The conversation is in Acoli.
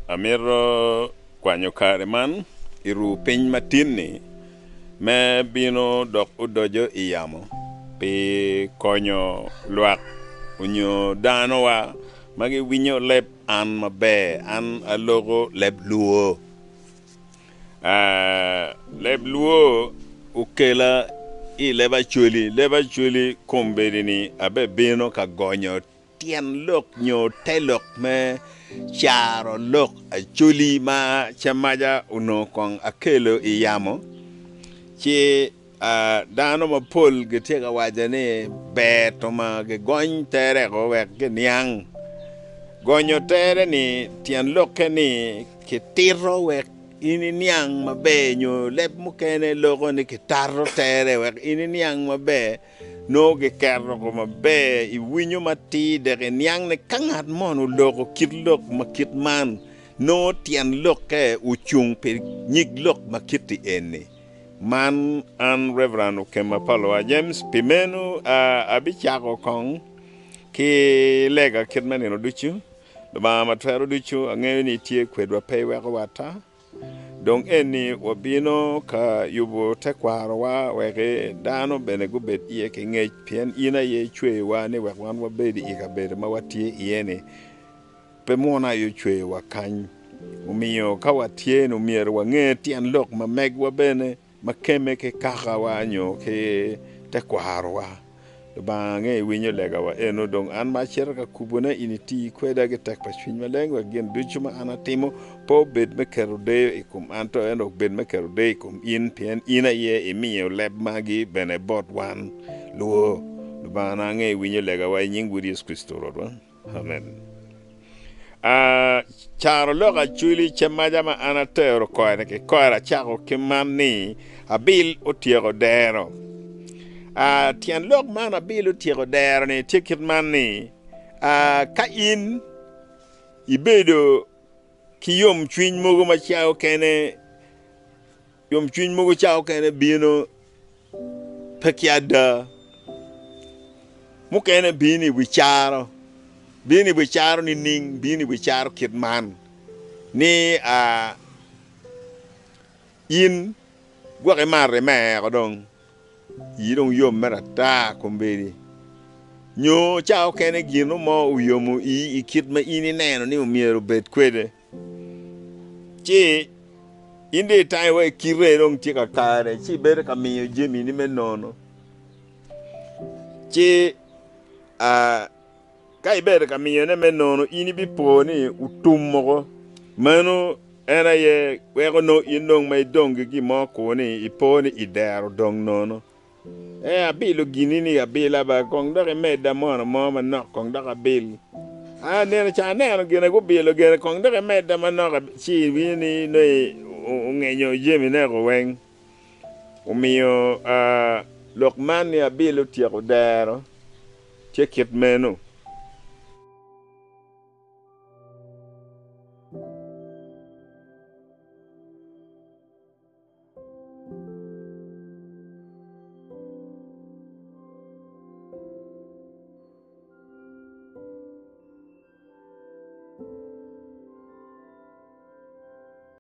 Amito kwanyo kare man i ruu piny matin-ni me bino dok odoco i yamo pi konyo lwak onyo danowa ma giwinyo leb an maber. An aloko leb Luo. Leb Luo okela i leb Acholi. Leb Acholi kombeddi-ni abebino ka gonyo Tyen lok nyo te lok me caro lok Acholi ma Camaca onongo kong akelo i yamo, ci dano mapol gitye ka waco ni ber to ma gigony tereko wek giniang. Gonyo tere-ni tyen lokke ni kitito wek in iniang maber nyo leb mukene loko ni kitato tere wek in iniang maber. Nongo giketo ko maber i winyo matir dok iniang ni ka ngat moni oloko kit lok ma kit man, nongo tyen lokke ocung pi nyig lok ma kit-ti eni. Man an Rev. Okema Palowa James. Pi meno, abicako kong ki lega kit me nino ducu. Lubanga Matwero Ducu, angeyo ni itye kwedwa, pe iwekowa ata. Dong eni wabino ka yubo tekwarowa wek dano bene gubed iye ki ngec, pien in aye icweyowa ni wek wan wabed i kabedo ma watye iye-ni. Pe muno aye ocweyowa kany. Omiyo ka watye-ni omyero wange tyen lok ma megwa bene. ma kemme ki kakawa nyo ki tekwarowa. Lubanga ange iwinyo legawa eno, dong an ma acito ka kubone in iti kweda ki tek pa Cwiny Maleng wek gin ducu ma an atimo pe obed me keto deyo i kom an to ento obed me keto deyo i kom in, pien in aye imiyo leb magi bene bot wan luo. Lubangana ange iwinyo legawa i nying Wodi Yecu Kricito Rwotwa. Amen. A Caro lok acwili ce maca ma an atero kore ki kore acako ki man ni abil otyeko dero. A Tyen lok man abil otyeko dero ni tye kit man ni, a ka in ibedo ki yomcwiny mogo ma ca okene yomcwiny mogo ca okene bino Pe ki ada. Mukene bino i wi caro. Bino i wi caro nining? Bino i wi caro kit man, ni a in gwok imato imeko dong, ii dong yom mere ata kombeddi. Nyo ca okene gino mo oyomo ii i kit ma in ineno ni omyero obed kwede. Ci in dong itangi wa i kite dong tye kakare, ci ibedo ka miyo jamini me nono. Ci ka ibedo ka miyone me nono, in ibipo ni otum moko. Meno en aye weko nongo in dong ma idong ki gin mo kur-ni, ipo ni idero dong nono. Ee, abilo gini ni abila ba, kong dok imedda mono mo manok kong dok abil. A nino ca aneno gine gubilo gine, kong dok imedda manok ci iwinyo ni nongo ongenyo jamine oko weng. Omiyo lok man ni abil otyeko dero tye kit meno.